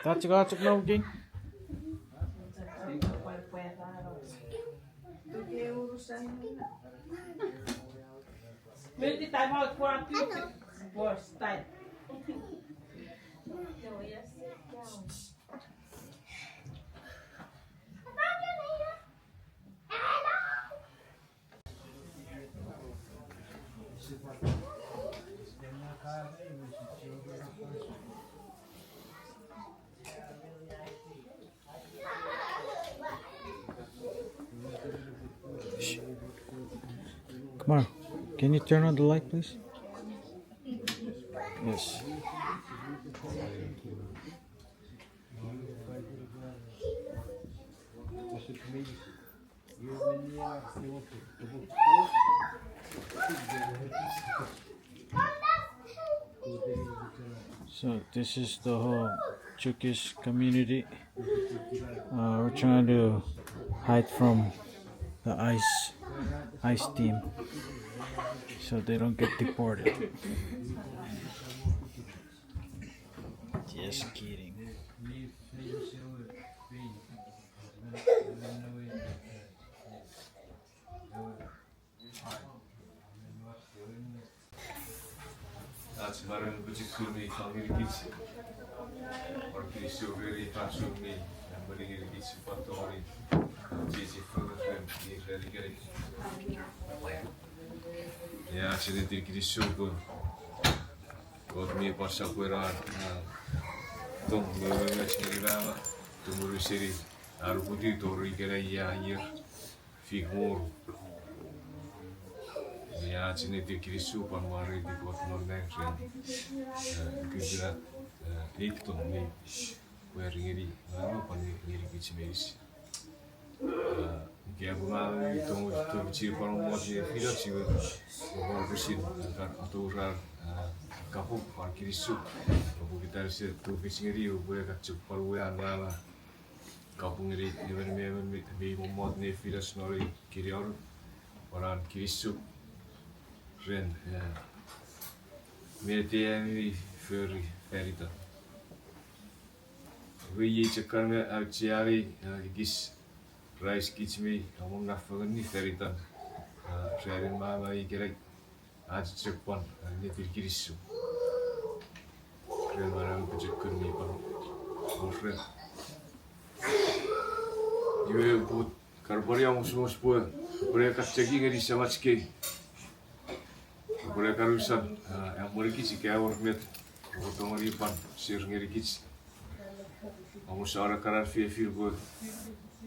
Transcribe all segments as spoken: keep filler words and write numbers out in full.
Tachik, tachik, no, King. Come on. Can you turn on the light, please? Yes. So this is the whole Chuukese community. Uh, we're trying to hide from the ICE, ICE team, so they don't get deported. Just kidding. Ach maren pochokun mi fang ngenikich. Ach kinisou ngeni fansoun mi, eh, moni ngenikich pwan tongeni, eh, chiechi fengen ren, ni ren ikenai. Ia, ach ennetin kinisou pwe Kot mi pwan sopweno an, ah, tong me umoumoch ngeni mama, tumunu seni an uputiw tori ikenai ia ier fik me ru. Ia, ach ennetin kinisou pwan mwareiti Kot non nang ren, ah, kukuna, ah, ei tong mi pwari ngeni mama pwan ngenikich meinisin. Ah, ika pwe mama mi tong, tong chir pwan mot ne filo chiwe, pwan pwisin, ah, kan atoura, ah, kapung pwan kinisou. Pwe kitan se tufich ngeni, pwe kan chok pwan uwean mama kapung ngeni emon me emon mi, mi mot ne filo non ei kinionu. Pwan an kinisou ren, eh, met ami fori fan itan. Iwe iei chok kan me aucheani, ah, ekis rice kich mi amonnafengeni fan itan, ah, ranin mama ikenai. Ach chok pwan, ah, ennetin kinisou ren manauen pochokun mi pwan wor ren. Iwe upwe kan pwan amusomus pwe, pwe kan cheki ngeni Semach kei. Pwe kan usan, ah, emwenikich ika wor met, pwe tongeni pwan share ngenikich. Amusano kanan fefin pwe,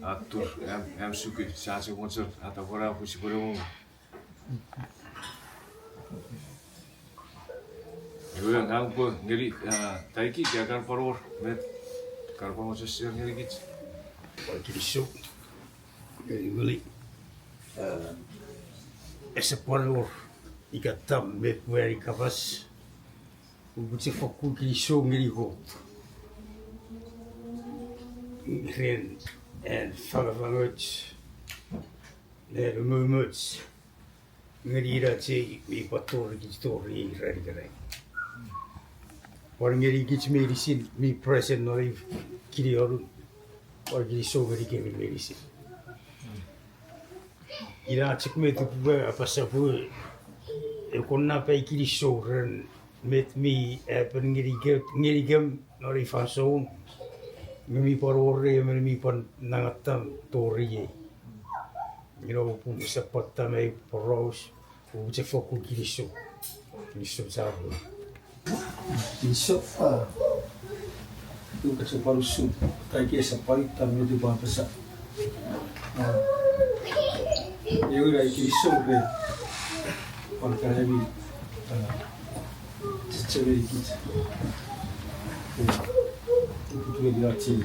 ah, tur, am, am suki, sa chok mochen atapwara pwe sipwene mong. Iwe ngang pwe ngeni, ah, Taiki, ika kan pwan wor met kan pwan mochen share ngenikich. Pwan kinisou ngeni Willy. Ah, ese pwan wor ika tam met ua kapas. Upwe chok fokkun kinisou ngeni Kot ren an fangafangoch, ren umoumoch ngeni inach ei mi pwan tori kich tori ei ran ikenai. Pwan ngeni kich meinisin mi present non ei kinionu, pwan kinisou ngenikemi meinisin. Ina chok met upwe apasa pwe, e, kon nap ai kinisou ren met mi happen ngenikem, ngenikem non ei fansoun, nge mi pwan wor emon mi pwan nangatam tori ei. Ina pun esap pwan tam ai poraus, upwe chok fokkun kinisou. Kinisou chapur. Kinisou, ah, ua chok pwan usun, Taiki esap pwan itan met upwe apasa. Ah, iwe ina kinisou ren pwan kan ami, ah, chechemeni kich. Eh, upwe tueni ach ei,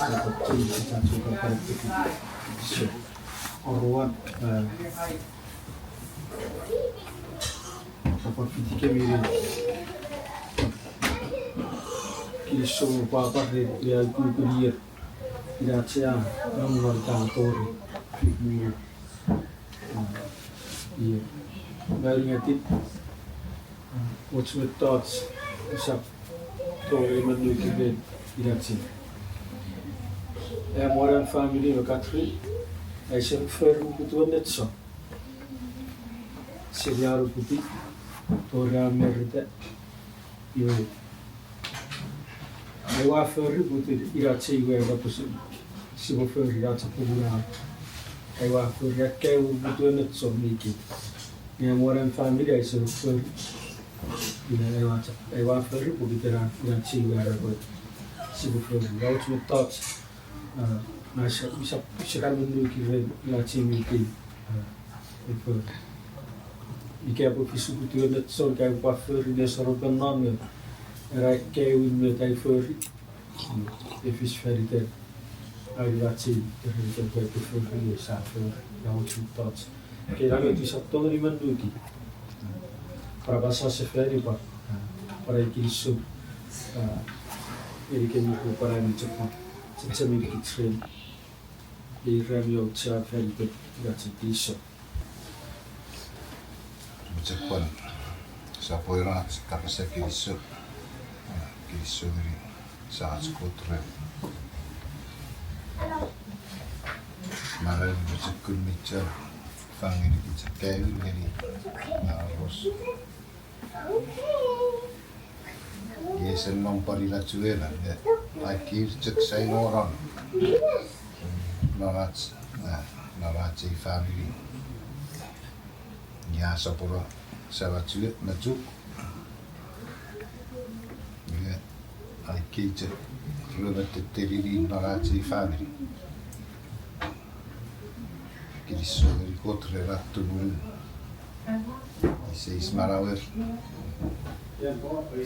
ah, chechemeni kich ach ei kan pwan kinisou. Oruan, eh, pwan fitikemi ren kinisou pwapwa ren ia ukukun ier. Ina ach ei nom non ita tori. Iei, ngang unungatin, och mettoch usap tongeni monukiri ren inach. Am wor am family me Catherine, aise fori uputiwen netso. Seni an uputiw tori an marita. Iwe, aua fori uputiw inach we ena pwisin sipwe fori ach pwungun. Aua fori akkaewin uputiwen netso mi kei. Nge am wor am family aise fori. Iwe, aua fori pokiten inach we ena pwe sipwe fori. Iwe och mettoch, a, ngang usap, usap, usap kan monukiri ren inach mi kei, a, epwe, ika epwe fis uputiwen netso, ika epwe pwan fori nesoropen non, nge ena akkaewin met ai fori, e fis faniten an inach, ren ika epwe fori, ika esap fori, iwe och mettoch. Kei na met usap tongeni monuki. Pwan apasa sefani pwan, pwan ai kinisou, a, ngeni kemi pwe pwan ami chok pwan chechemeni kich ren ei ran mi auchea fan iten ach kinisou. Chok pwan sopweno ach kapas kinisou, kinisou ngeni Semach Kot ren manau mi pochokun mi chon fang ngenikich akkaewin ngeni naros. Iei ese nom pwan ina chuen, nge ai kir chok sai nonon non ach, a, non ach ei family. Ia sopweno Semach we me Chuuk. Nge ai kei chok ruemon tettenin non ach ei family. Kinisou ngeni Kot ren an tumunu iseis manauer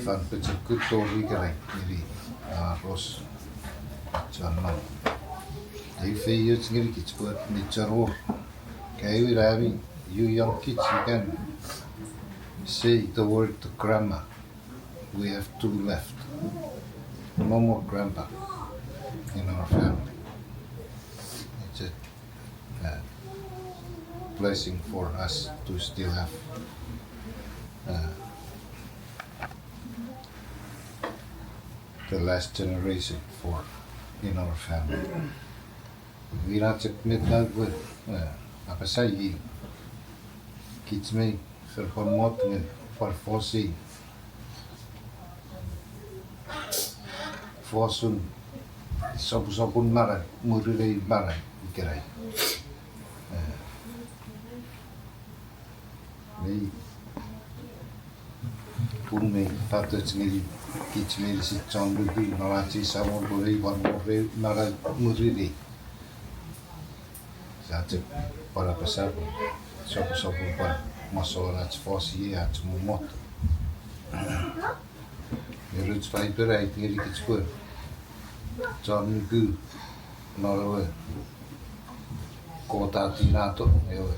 fan pochokun tori ikenai ngeni naros chon nom. Ei feioch ngenikich pwe mi chon wor. Kaiwin ami yu ion kich, you can say the word to grandma. We have two left. No more grandpa in our family. It's a, uh, blessing for us to still have, uh, the last generation for in our family. Ina chok met ngang upwe, uh, apasa iei. Kich mei fen pwan mot nge pwan fosun, fosun soposopun manau, mwirin ei manau ikenai. Eh, mei pun mei fatoch ngeni kich meinisin chon nuku non ach ei Samon pwe mei pwan wor ei manau mwirin ei. Sia chok pwan apasa pwe soposopun pwan masouen ach fos iei ach mommot. Nge ach Paipen a aiti ngenikich pwe chon nuku non ewe Kot a tinato ewe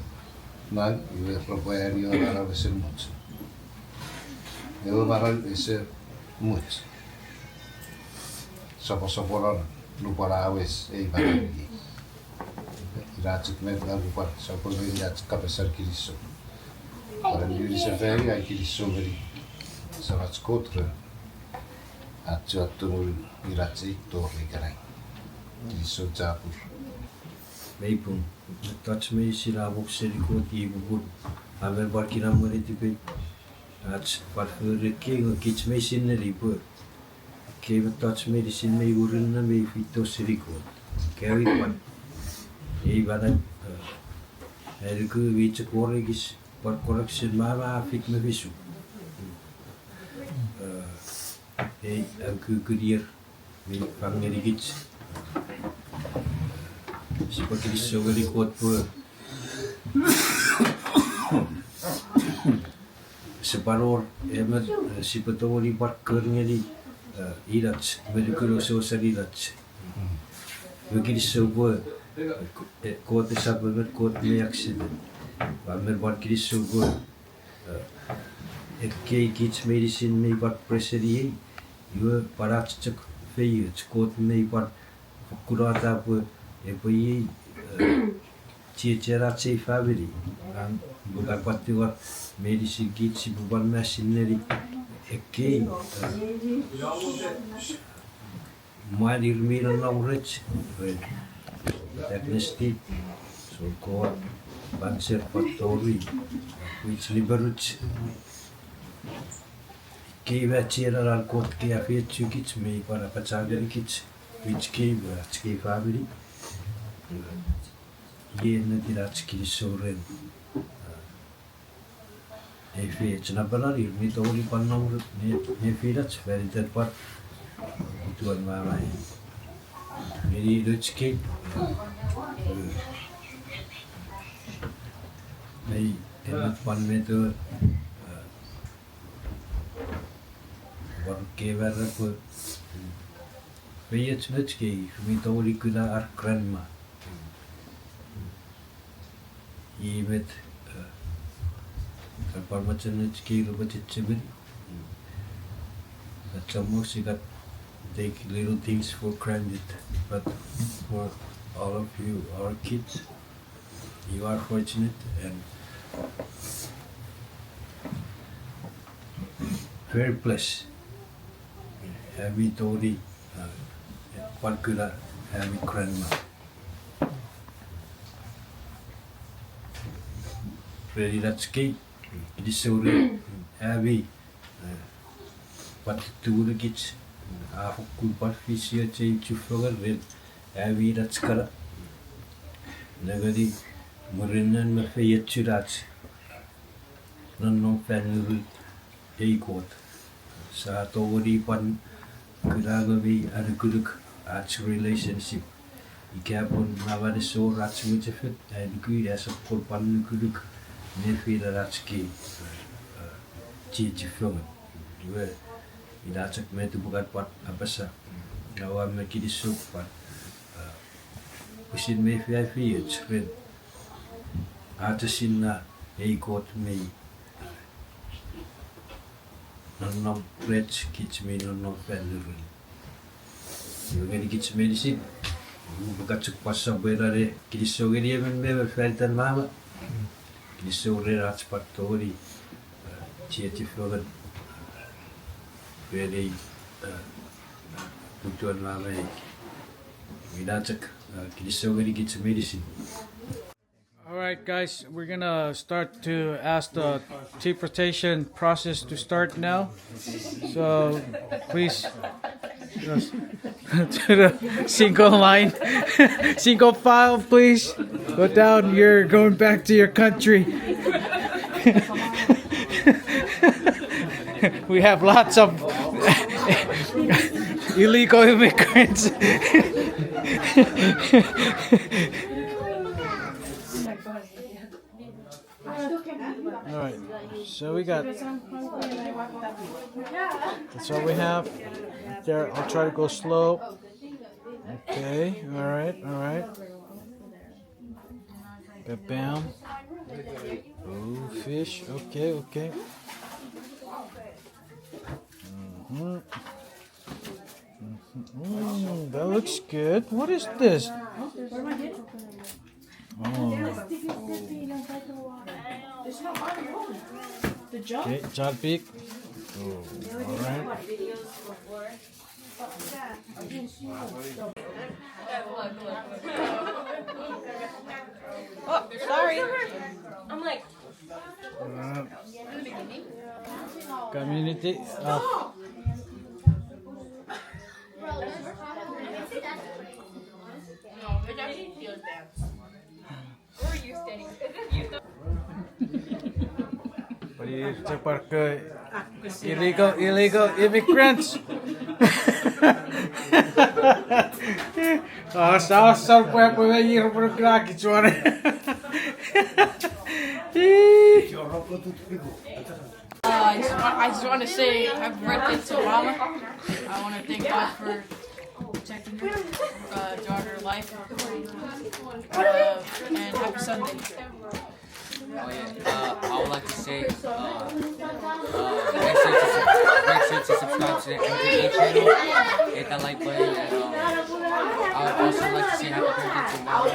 nang, iwe repwe ani ewe manau ese much. Ewe manau ese much soposoponon nupwen a wes ei manau iei. Ina chok met ngang upwe pwan sopweno ngeni ach kapasen kinisou. Pwan niwinsefan ai kinisou ngeni Semach Kot ren ach chon tumunu inach ei tori ikenai. Kinisou chapur. Mei pung, mettoch meinisin a pung seni Kot iei popun a men pwan kinamwe netipei. Ach pwan fori ekkei nge kich meinisin neni pwe ekkei mettoch meinisin mei murinno mei feito seni Kot. Kawin pwan ei manau, eh, ai nuku mi chok wor ekis pwan correction mama fik me fisu. Eh, ei am kukun ier mi fang ngenikich. Sipwe kinisou ngeni Kot pwe ese pwan wor emon, eh, sipwe tongeni pwan kori ngeni, eh, inach me nukun wesewesen inach. Iwe kinisou pwe, eh, Kot esap emon Kot mi accident. Pwan men pwan kinisou pwe, eh, ekkei kich meinisin mei pwan present iei, iwe pwan ach chok feioch Kot mei pwan fokkun ata pwe epwe iei, eh, chiechienach ei famini, ngang upwe kan pwan tingor meinisin kich sipwe pwan masin neni ekkei, uh, mwan ir mi nonnom rech, ren Agnes Tit, so Kot, Panser, pwan Tori, wich nimeruch. Kei me chienan Kot kei a efeiochukich me pwan apachangenikich, wich kei me ach kei famini. Iei ennetin ach kinisou ren, uh, ei feioch. Napanapan ir mi tongeni pwan nom ne, nefinach fan iten pwan utuan mamai. Ngeni nouch kei, uh, mei ennet pwan met, uh, pwan kei mara pwe feioch nouch kei mi tongeni kuna ar grandma. Iei met, uh, kan pwan mochen nouch kei repwe chechemeni. Not so much that take little things for granted, but for all of you, our kids, you are fortunate and very blessed. Ami tongeni, uh, pwan kuna ami grandma. Ren inach kei, kinisou ren ami, uh, pwan tumunukich, uh, a fokkun pwan fisioch ei chufengen ren ami inach kana. Nengeni, mwirin an me feiochun ach nonnom fan nurun ei Kot, sia tongeni pwan kuna nge mi anukunuk ach relationship. Ika pun mama nesor ach mwichefen, ai nuku ina sokkun pwan nukunuk nefinan ach kei, uh, chiechi fengen. Iwe, ina chok met upwe kan pwan apasa. Aua me kinisou pwan, uh, pwisin mei feioch ren ach esinna ei Kot mei nonnom rech kich mi nonnom fan nurun. Iwe ngenikich meinisin, upwe kan chok pwan sopweno ne kinisou ngeni emon me emon fan itan mama. Kinisou ren ach pwan tongeni, uh, chiechi fengen ren ei, uh, utuan mama ei. Ina chok, uh, kinisou ngenikich meinisin. All right, guys, we're gonna start to ask the deportation process to start now. So, please, just to the single line, single file, please. Go down. You're going back to your country. We have lots of illegal immigrants. All right, so we got, that's all we have. There, I'll try to go slow. Okay, all right, all right. Bam, bam. Ooh, fish. Okay, okay. Mm-hmm. Mm, that looks good. What is this? Oh. Okay, John Peak. Oh, all right. Oh, sorry. I'm like, uh, community. Uh, What are you saying? What are you, Japarka? Illegal, illegal immigrants. Oh, so, so, pwe, pwe, pwe, you're gonna crack it, Johnny. Uh, I just want, I just want to say happy birthday to Mama. I want to thank God for protecting her, uh, throughout her life. Uh, and happy Sunday. Oh, yeah. Uh, I would like to say, uh, uh, make sure to sub-, make sure to subscribe to the M T A channel, hit that like button, and, um, I would also like to say happy birthday to Mom.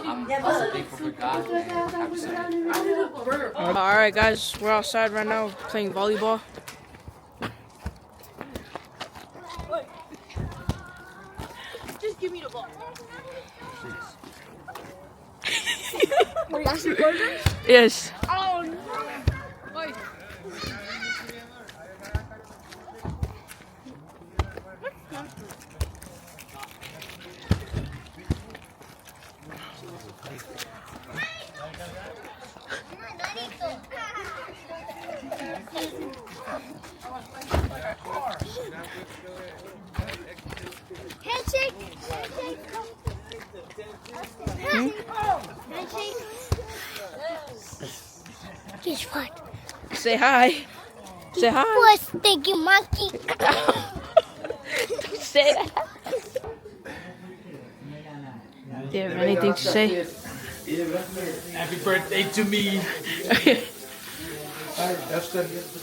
I'm also thankful for God and happy Sunday. All right, guys, we're outside right now playing volleyball. Just give me the ball. Wait, that's the burger? Yes. Oh, no. Wait. Handshake. Handshake. Handshake. Guess what? Say hi. Say hi. First, thank you, monkey. Don't say that. Do you have anything to say? Happy birthday to me.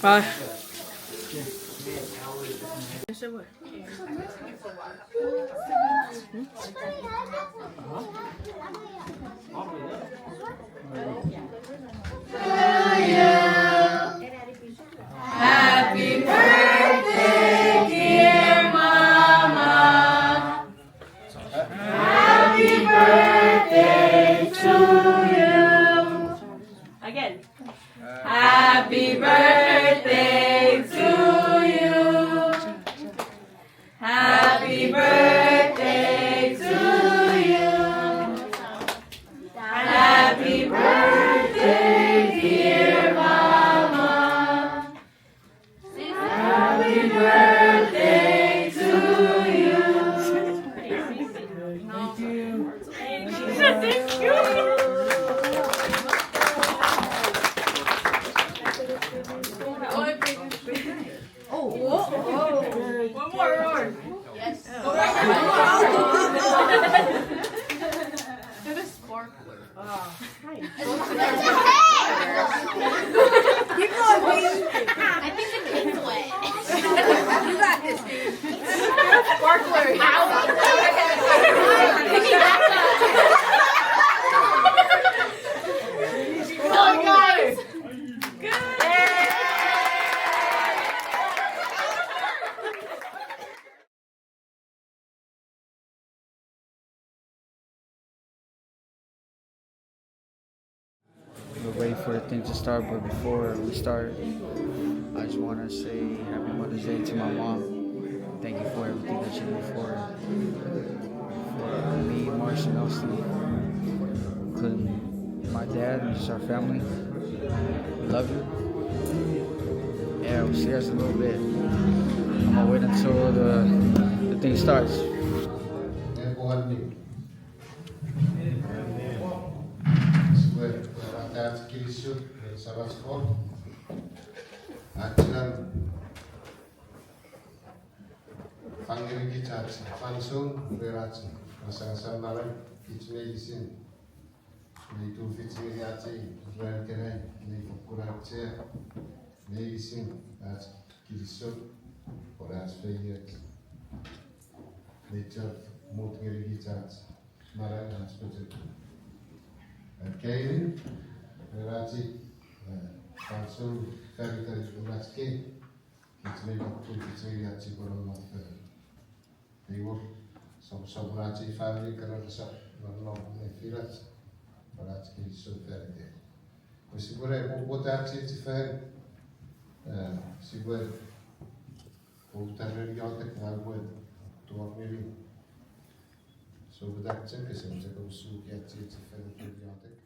Bye. Happy birthday, dear Mama. Happy birthday to you. Again. Happy birthday to you. Happy birthday to you. Happy birthday, dear Mama. Happy birthday to you. Thank you. Thank you. Oh. One more round. Yes. Sparkler. Keep going, please. I think the kid's wet. You got this, babe. Sparkler. Come on, guys. We're waiting for the thing to start, but before we start, I just want to say happy Mother's Day to my mom. Thank you for everything that you do for, for me, Marsh, and Elsie, including my dad and just our family. We love you. Yeah, we'll see you guys in a little bit. I'm gonna wait until the, the thing starts. Sipwe pwarata ach kinisou ren Samach Kot. Ach Sam, fang ngenikich ach fansoun ren ach ngasangasan manau, kich meinisin mi tufich ngeni ach ei ran ikenai, mi fokkun auchea, meinisin ach kinisou, pwan ach feioch. Mi chok mut ngenikich ach manau, ach pochokun. Akkaewin, ren ach ei, eh, fansoun fan iten ach kei, kich mi fokkun kich ngeni ach sipwe nonnom fengen. Iwe, sopwosopwun ach ei family kana resap nonnom nefinach, pwan ach kinisou fan iten. Pwe sipwe ne poputa ach ei chifang, eh, sipwe poputa ren iotek, ngang upwe tonong ngeni. Sopwutak chok, kese chok osuki ach ei chifang ren iotek.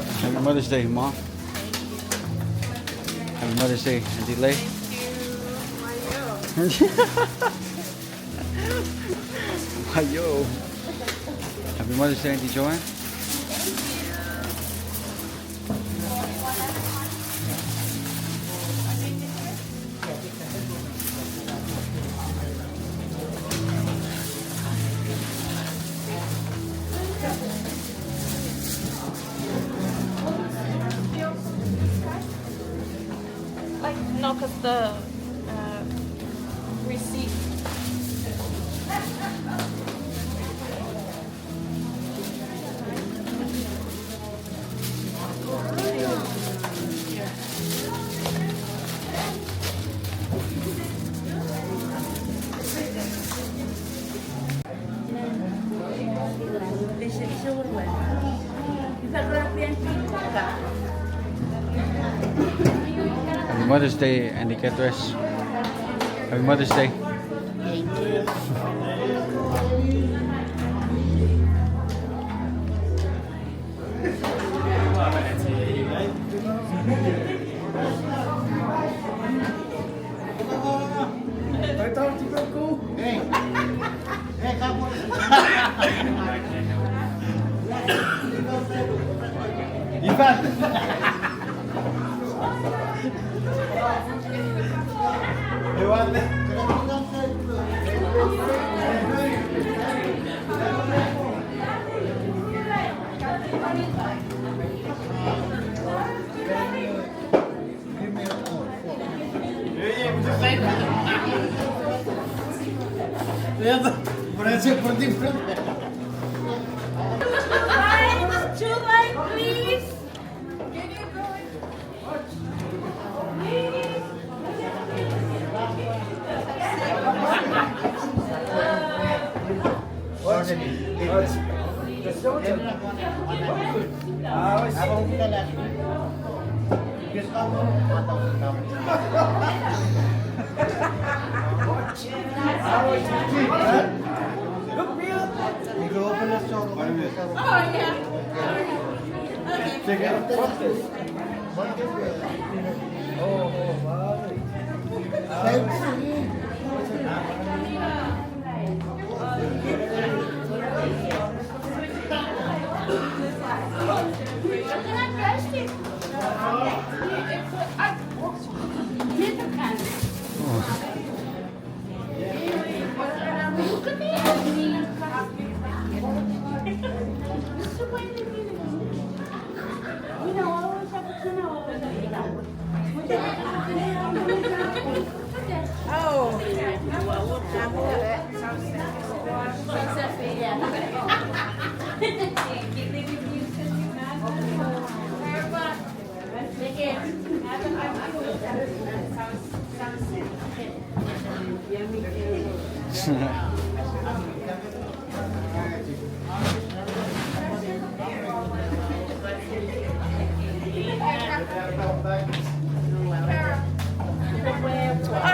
Happy Mother's Day, Mom. Happy Mother's Day, Auntie Lei. Ayo. Happy Mother's Day, Auntie Joanne. Like, no, 'cause the, uh, receipt. Happy Mother's Day, Auntie Katres. Happy Mother's Day. Thank you. Hi, two line, please. Can you go in?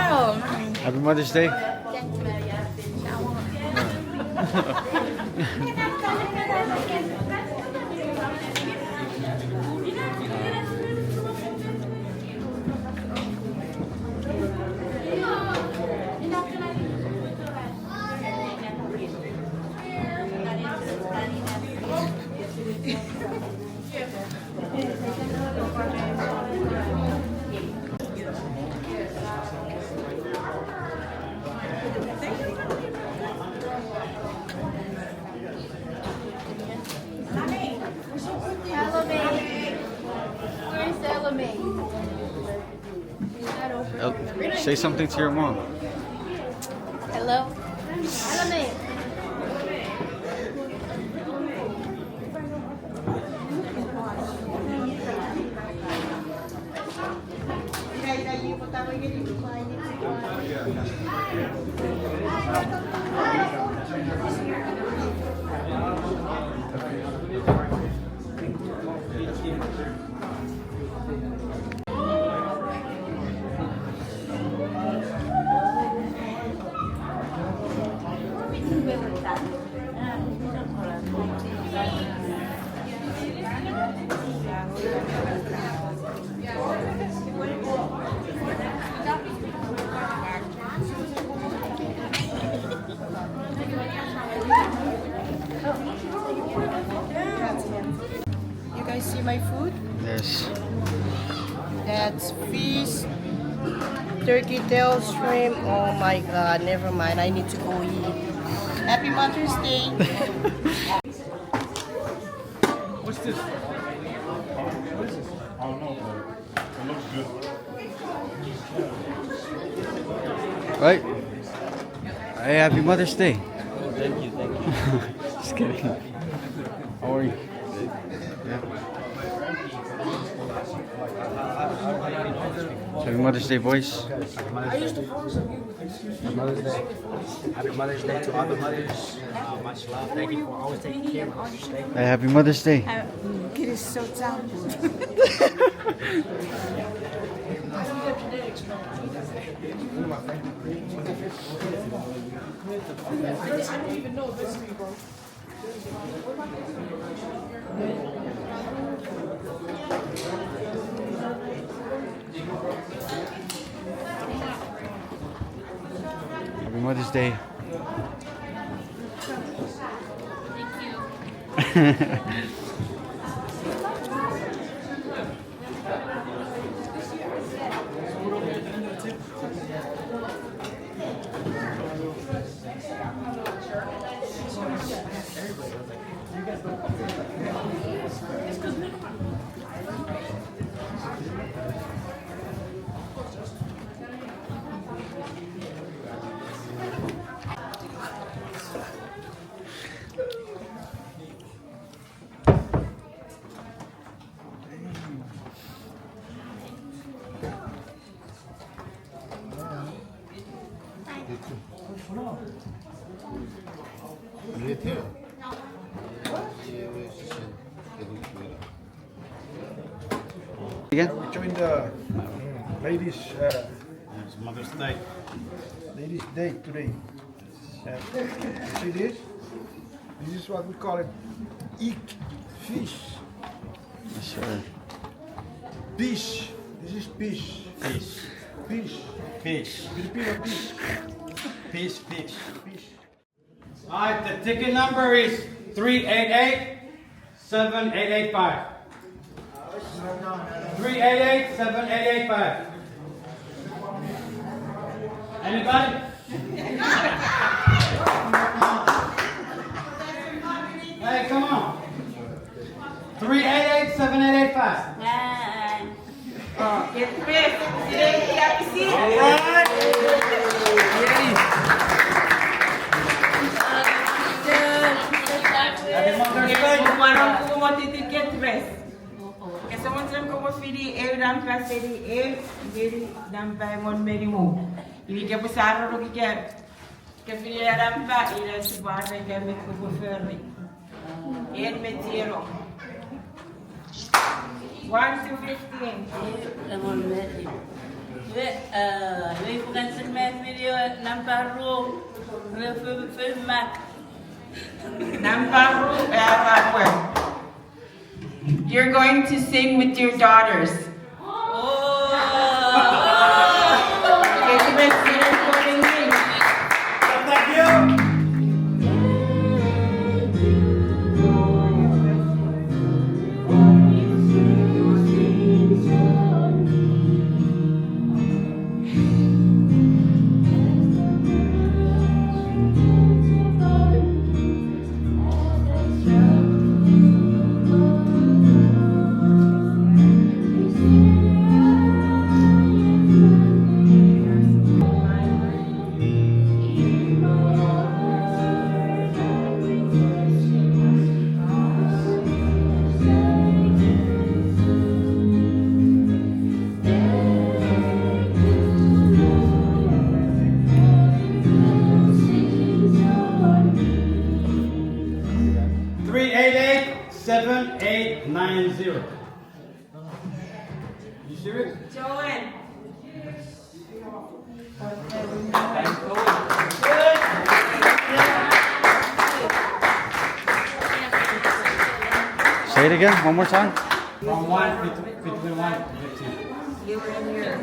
Oh. Happy Mother's Day. Where's Ella Mae? El-, say something to your mom. Hello. Ella Mae. My food? Yes. That's fish, turkey tail, shrimp. Oh my God, never mind. I need to go eat. Happy Mother's Day. What's this? What is this? I don't know, but it looks good. Right. Hey, happy Mother's Day. Oh, thank you, thank you. Just kidding. How are you? Happy Mother's Day, boys. Happy Mother's Day. Happy Mother's Day to all the mothers. Uh, much love. Thank you for always taking care of us. Thank you. Hey, happy Mother's Day. Uh, mm, it is so tappy. Happy Mother's Day. Thank you. Again? Join the, mm, ladies, uh, it's Mother's Day. Ladies' Day today. Uh, you see this? This is what we call it. Eek fish. Yes, sir. Fish. This is fish. Fish. Fish. Fish. Filipino fish. Fish, fish. Fish. All right, the ticket number is three eight eight, seven eight eight five. Three eight eight, seven eight eight five. Anybody? Hey, come on. Three eight eight, seven eight eight five. Nine. Oh, get dressed. Today we have to see. All right. Yay. Happy Mother's Day. Mwarom kumo titi get dressed. Kese mochen kopwe fini eu nampa seni eu, ngeni nampa engon me nimu. Iwe kopwe saroro kike. Kopwe fini eu nampa, ina sipwe areke met kopwe fori. En me tieno. One to fifteen. Engon me nimu. Iwe, eh, iwe ipukan sik me fini eu nampa ru, re fo-, fo mak. Nampa ru, eh, ru. You're going to sing with your daughters. Oh. Thank you. Three eight eight, seven eight nine zero. You serious? Joel. Say it again, one more time. From one, bet-, between one and fifteen. You were in here.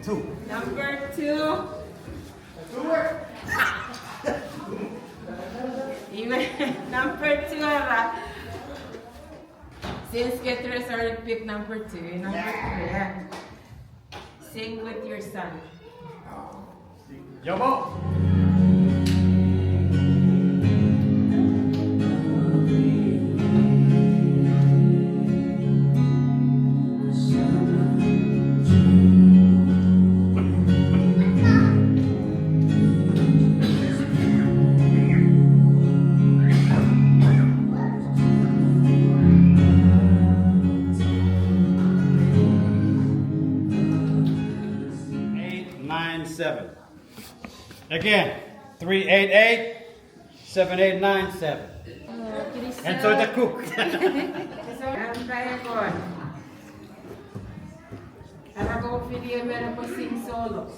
Two. Number two. Iwe, number two era. Since Petrus already picked number two, number three, yeah. Sing with your son. Yobo. Eight, nine, seven. Again, three eight eight, seven eight nine seven. And so the cook. Ara ko fili emon epwe sing solo.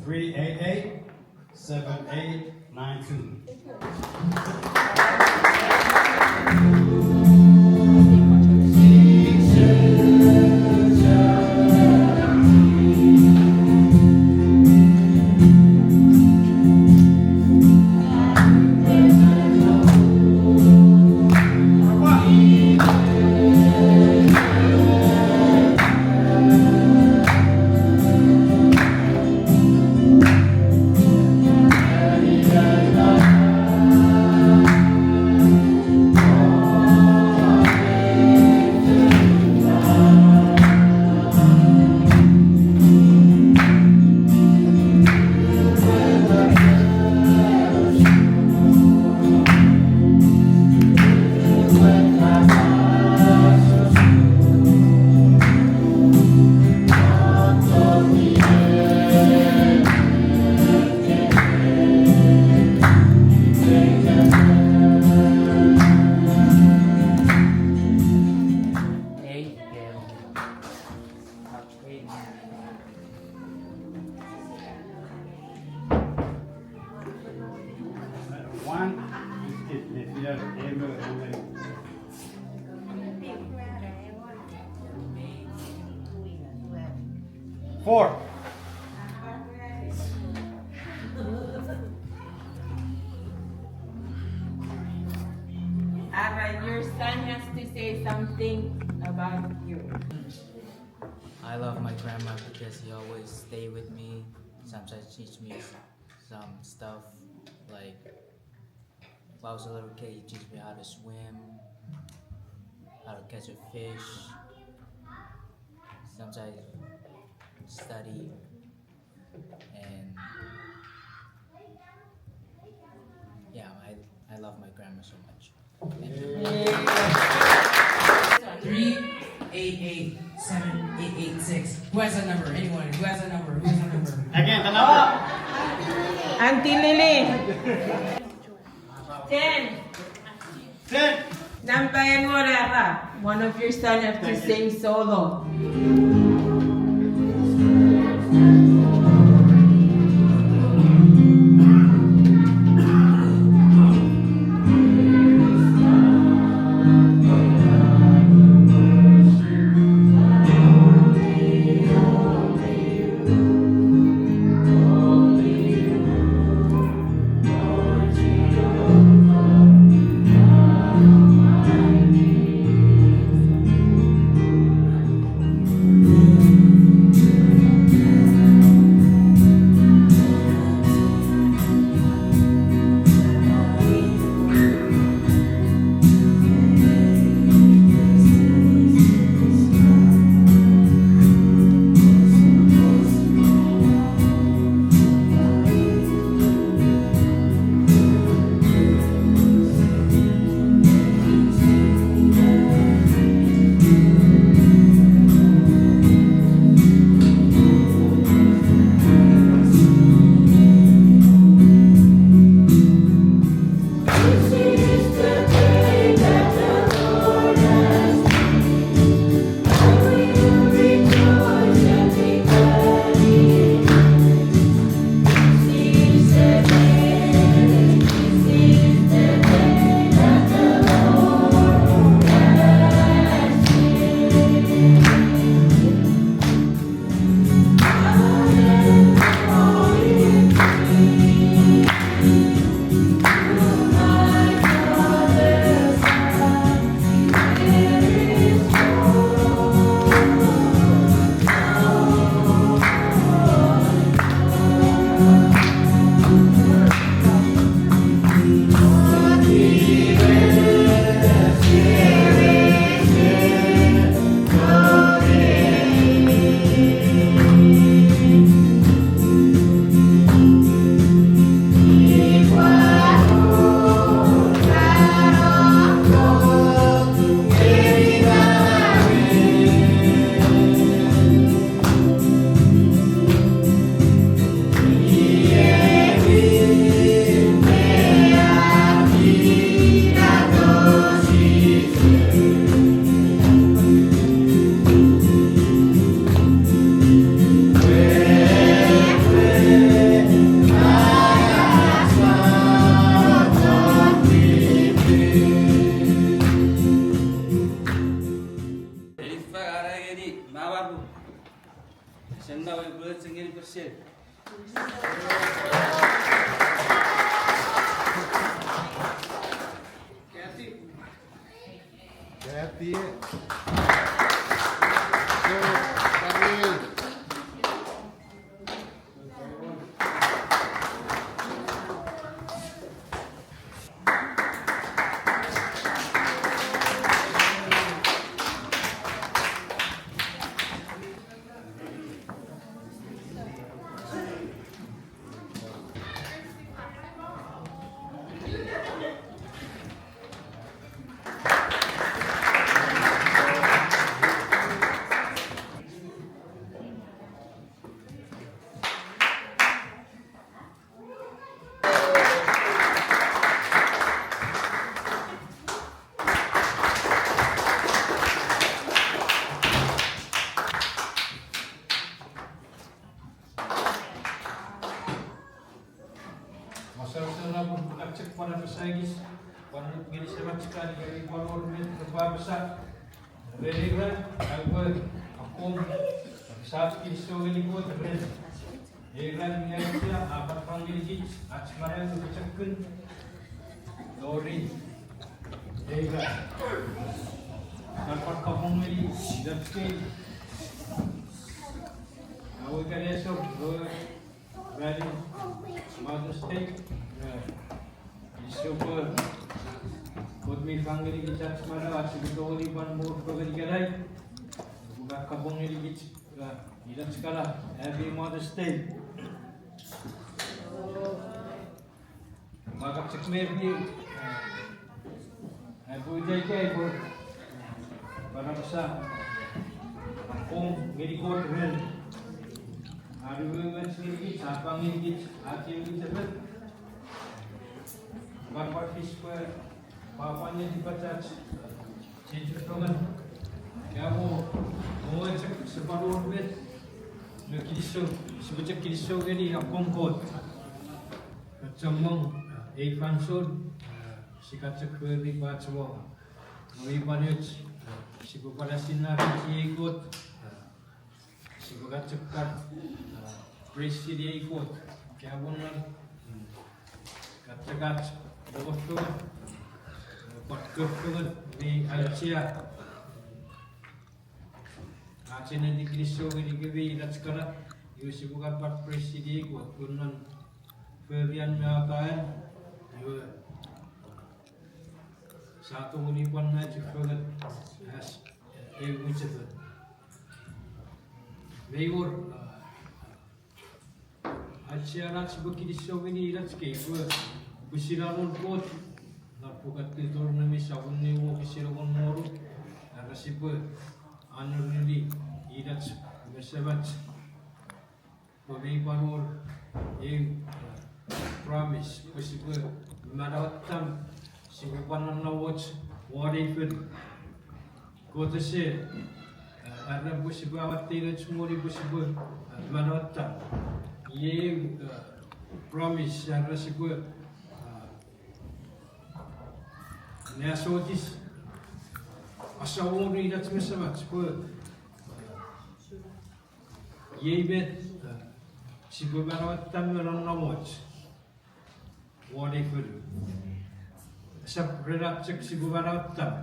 Three eight eight, seven eight nine two. One, just kidding. If you have, amen, amen. Four. All right, your son has to say something about you. I love my grandma because he always stay with me, sometimes teach me some stuff like When I was a little kid, he teach me how to swim, how to catch a fish. Sometimes study, and yeah, I, I love my grandma so much. Thank you. Three eight eight seven eight eight six. Who has a number? Anyone? Who has a number? Who has a number? Again, the number. Auntie Lily. Ten. Ten. Number engon, Ara. One of your son have to sing solo. Kathy. Kathy. Masausa na pun kachek pwan apasa ekis, pwan ngeni semach kan ika mi pwan wor met repwe apasa. Ren ei ran, aupwe akkom, apasa kinisou ngeni Kot ren ei ran mi auchea a pwan fang ngenikich ach manau me pochokun tori ei ran. Sia pwan kapong ngeni ach kei, awe kaneso, awe Ready? Mother's Day. Kinisou pwe Kot mi fang ngenikich ach manau, ach sipwe tongeni pwan mot fengen ikenai. Pwe ka kapong ngenikich, inach kana, Happy Mother's Day. Ua kan chok mefi, eh, pwe ita ika pwe, eh, pwan apasa, akkom ngeni Kot ren an umoumoch ngenikich, a fang ngenikich ach ewe Ngun mi Fel. Pwan pwan fis pwe, pwan pwan netipach ach, eh, chechefengen. Ika mo, mo chok sipwe wor met, me kinisou, sipwe chok kinisou ngeni akkom Kot. Chommong, eh, ei fansoun, eh, sia kan chok fori pwe ach mo, mo mi pwan och, eh, sipwe pwan asinna ren ei Kot, eh, sipwe kan chok kan, eh, praise-ini ei Kot. Ika mo non, mm, kan chok ach, mo fengen, eh, pwan fengen, mi auchea. Ach ennetin kinisou ngenikemi inach kana, iwe sipwe kan pwan praise-ini ei Kot, pun non forian me ataean, iwe sia tongeni pwan nai chufengen as, eh, eu mwichefen. Mei wor, ah, auchean ach sipwe kinisou ngeni inach kei pwe pwisin anon Kot, non Puk Deuteronomy sopun ew wokisin engon me wonu, era sipwe anon ngeni inach me semach. Pwe mei pwan wor eu, eh, promise pwe sipwe manauattam, sipwe pwan nonnomoch won ei fonu. Kot ese, eh, era pwe sipwe awatteno ach moni pwe sipwe, eh, manauattam. Iei eu, eh, promise era sipwe, eh, anneasochis, asawonu inach me semach pwe, eh, iei met, eh, sipwe manauattam me nonnomoch won ei fonu. Esap ren ach chok sipwe manauattam,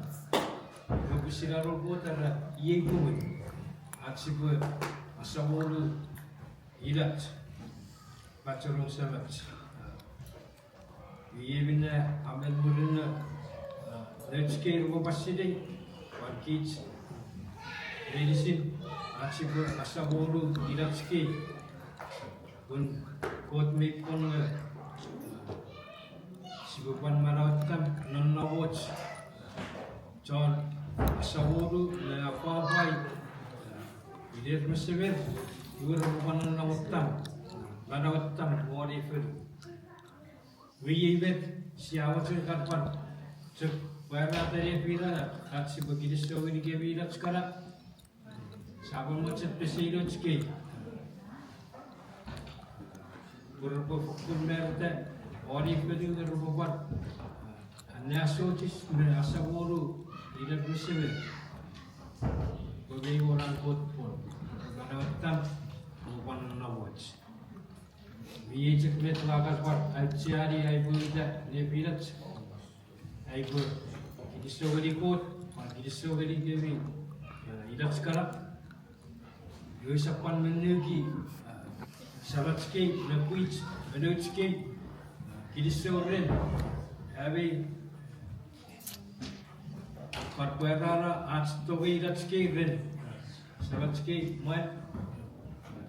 nge pwisin anon Kot era iei pungun ach sipwe asawonu inach, pachenong semach. Iei minne a men murinno, eh, nouch kei repwe pwan sinei, pwan kich meinisin, ach sipwe asawonu inach kei. Pun Kot mi pwon nge, eh, sipwe pwan manauattam nonnomoch chon asawonu me apwapwai, eh, iner me semer, iwe repwe pwan nonnomoch, manauattam won ei fonu. Iwe iei met sia mochen kan pwan chok pwarata ne fina, ach sipwe kinisou ngenikemi inach kana. Sia pwan mochen pesei nouch kei pwe repwe fokkun marita won ei fonu, repwe pwan anneasochis me asawonu iner me semer, pwe mei wor an Kot pwon, manauattam, pwe pwan nonnomoch. Iei chok met ua kan pwan aucheani ai pwe ita nefinach. Ai pwe kinisou ngeni Kot, pwan kinisou ngeni kemi, eh, inach kana. Iwe sap pwan menuki, eh, samach kei, me pwich, me nouch kei, eh, kinisou ren, ami pwan pwarata ach tongei inach kei ren, samach kei mwan,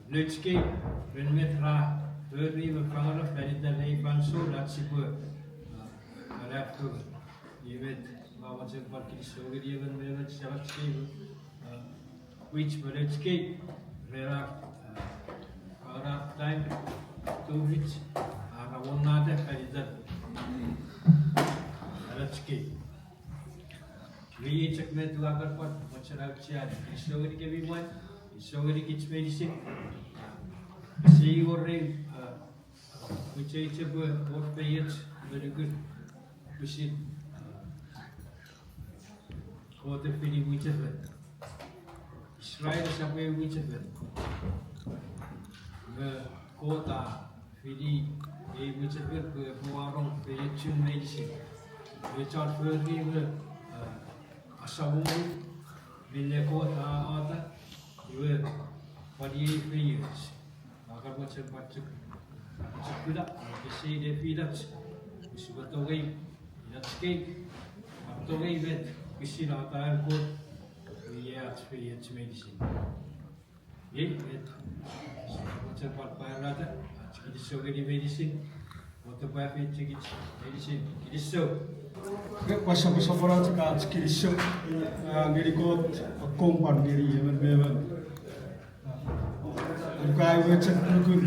nouch kei ren met ra fori me fangeno fan iten ei fansoun ach sipwe, ah, anafo. Iwe met, ua mochen pwan kinisou ngeni emon me emon samach kei, ah, pwich me nouch kei, ren ar, ah, ren ar time, tufich, ar amonnata fan iten samach kei. Iwe iei chok met ua kan pwan mochen aucheani. Kinisou ngeni kemi mwan, kinisou ngeni kich meinisin. Ese wor eu, ah, mwicheiche pwe wor feioch me nukun pwisin, ah, Kot e fini mwichefen. Israel esap eu mwichefen. Nge Kot a fini ei mwichefen pwe epwe wanong feiochun meinisin. Iwe chon fori iwe, ah, asamonu minne Kot a ata, iwe pwan iei feioch. Ua kan mochen pwan chok, chok kuna, ese nefinach, pwe sipwe tongei inach kei, pwan tongei met pwisin ata an Kot, iwe iei ach feioch meinisin. Iei met, mochen pwan pwarata ach kinisou ngeni meinisin, Kot epwe afeiochukich meinisin, kinisou. Pwan soposopono chok ach kinisou, ah, ngeni Kot, akkom pwan ngeni emon me emon. Ika iwe chok nukun,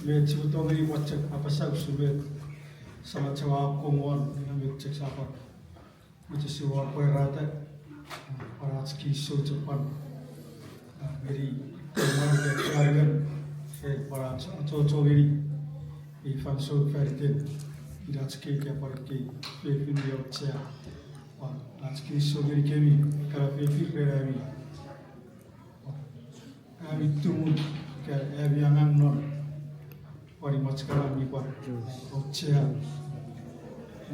met sipwe tongeni pwan chok apasa usun met samach ewe a akkom won, met chok sia pwan mochen sipwe pwarata, pwan ach kinisou chok pwan, ah, ngeni, mwan ke, e, pwan ach achocho ngeni ei fansoun fan iten inach kei, ika pwan ekkei fefin mi auchea. Pwan ach kinisou ngeni kemi kana fefin ren ami, ami tumun, ika ami angang non pwan imwach kana mi pwan auchea,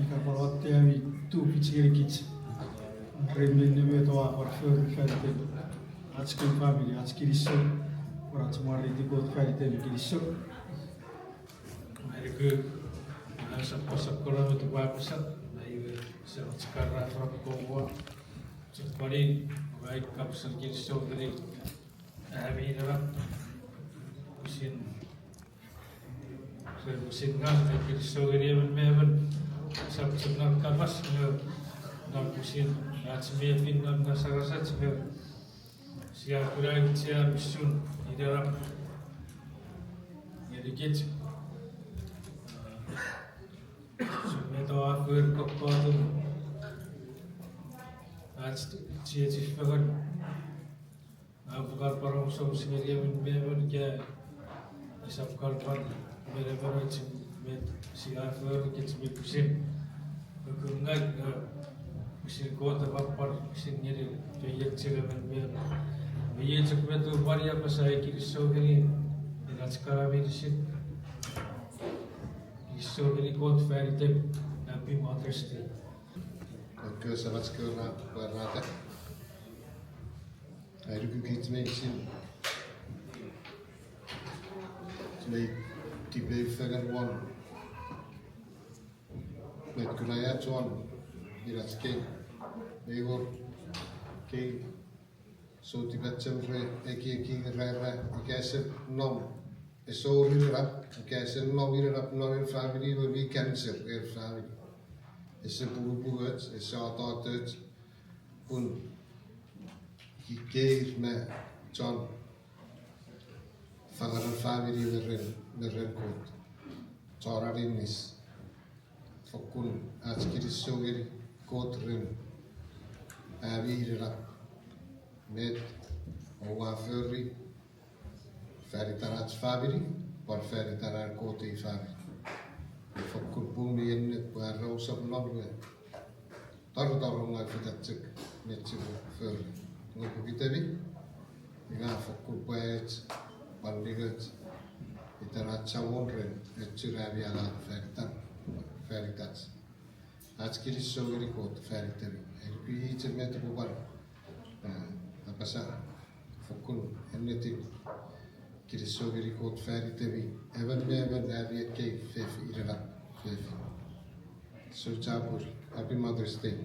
ika pwan watte ami tufich ngeni kich ren minne met oua pwan fori fan iten ach kei famini. Ach kinisou, pwan ach mwareiti Kot fan iten, kinisou. Ai nuku, ah, sap, sap kora met upwe apasa, na iwe sa chikara from Komoa. Chok pwan, ai kapasen kinisou ngeni ami ira, pwisin, pwisin ngang, ai kinisou ngeni emon me emon, sap chok non kapas, nge non pwisin ach memefin non ngasangasach, nge sia kuna auchean usun inenap ngenikich. Usun met oua fori kokkotun ach chiechi fengen. Ua kan pwan omusomus ngeni emon me emon ika esap kan pwan menemenoch met sia fori kich mi pwisin. Nge kungak, eh, pwisin Kot epwe pwan pwisin ngeni feioch emon me emon. Me iei chok met upwe pwan apasa, ai kinisou ngeni inach kana meinisin. Kinisou ngeni Kot fan iten, happy Mother's Day. Ekkewe samach kewe ra pwarata. Ai nuku kich meinisin mei tipeu fengen won met kuna ach won inach kei. Mei wor kei soutipachem re ekieki ira, ika ese nom, ese wor inenap, ika ese nom inenap non ei famini, iwe mi cancer ei famini. Ese punupunoch, ese atotoch, pun ikei me chon fangeno famini me ren, me ren Kot. Chon aninis. Fokkun ach kinisou ngeni Kot ren ami inenap, met oua fori fan itan ach famini, pwan fan itan an Kot ei famini. Fokkun pung mi ennet pwe are ousap nom me torotoro ngang fita chok met sipwe fori. Nge pokiten ami, ina fokkun pwe ach pwan ningoch, e Iten ach Samon ren, echun ami angang fan itan, fan itach. Ach kinisou ngeni Kot fan itemi. Eni pwe iei met epwe pwan, eh, apasa, fokkun ennetin kinisou ngeni Kot fan itemi. Emon me emon ami ekkei fefin, inenap fefin. Sou chapur, happy Mother's Day.